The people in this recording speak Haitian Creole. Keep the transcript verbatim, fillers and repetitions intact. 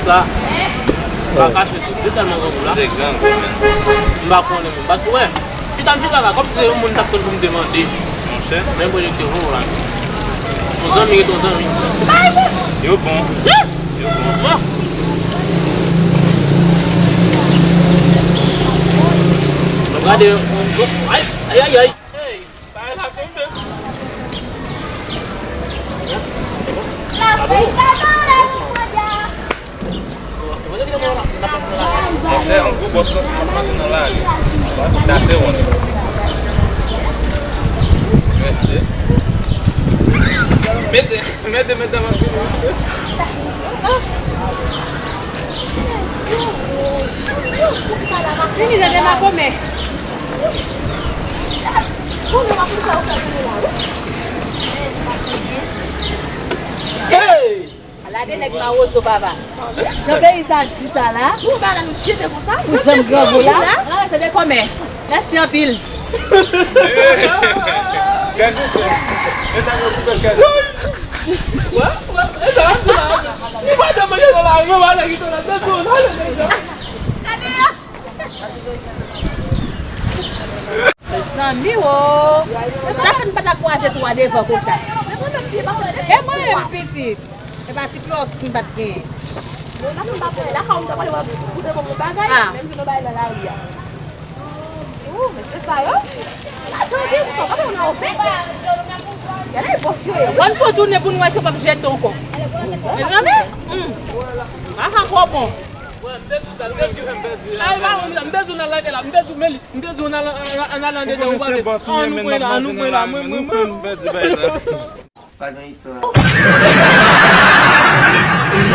Sa, pa kache tou. Yo tèlman grangou la. M pa konnen menm. Paske, wè, chita m chita la, kòmsi se yon moun t ap tann pou m te mande. Monchè. Men bon, yo te vo la. Yon zanmi rete yon zanmi. Yo bon. Yo bon. Gade, ay, ay, ay, ay. Bagay la tonbe. Monchè, yon gwo bòs nan nan lari. Sa se wont. Mesye. Mete, mete, mete nan vant mesye. Vini, dede makomè. Hey! Ala de nèg mawozo papa. Jan peyi sa di sa la. Pou ba la nou jete konsa. Pou janm grangou la. Ala se de kòmè. Mèsi anpil. Wè, wè, e sa, e sa. Li pa de manje nan lari, non, wè, nèg ki tonbe, de tou, non, le deja. Mezanmi, wo. Sa fè n pa ta kwaze twa devan konsa. E mwen menm pitit. E pa ti plòk si m pa t genyen. Lakay ou m ta pale, lakay ou m ta pale, w ap koute bon bagay, menm si nou bay nan lari a. Ou, men se sa yo. Lajan gen, ou sa pa nan ofè. Gade bòs yo ye. Wan fò tounen pou nou wè si yo p ap jete ankò. Mezanmi, hmm. Makan kò bon. Ay, pa konn sa, m te di w nan lakay la, m te di w men li, m te di w nan, nan, nan, nan, nan dedan, ou pa vle. An nou pran la, an nou pran la, mwen, mwen, mwen. Pa gen istwa.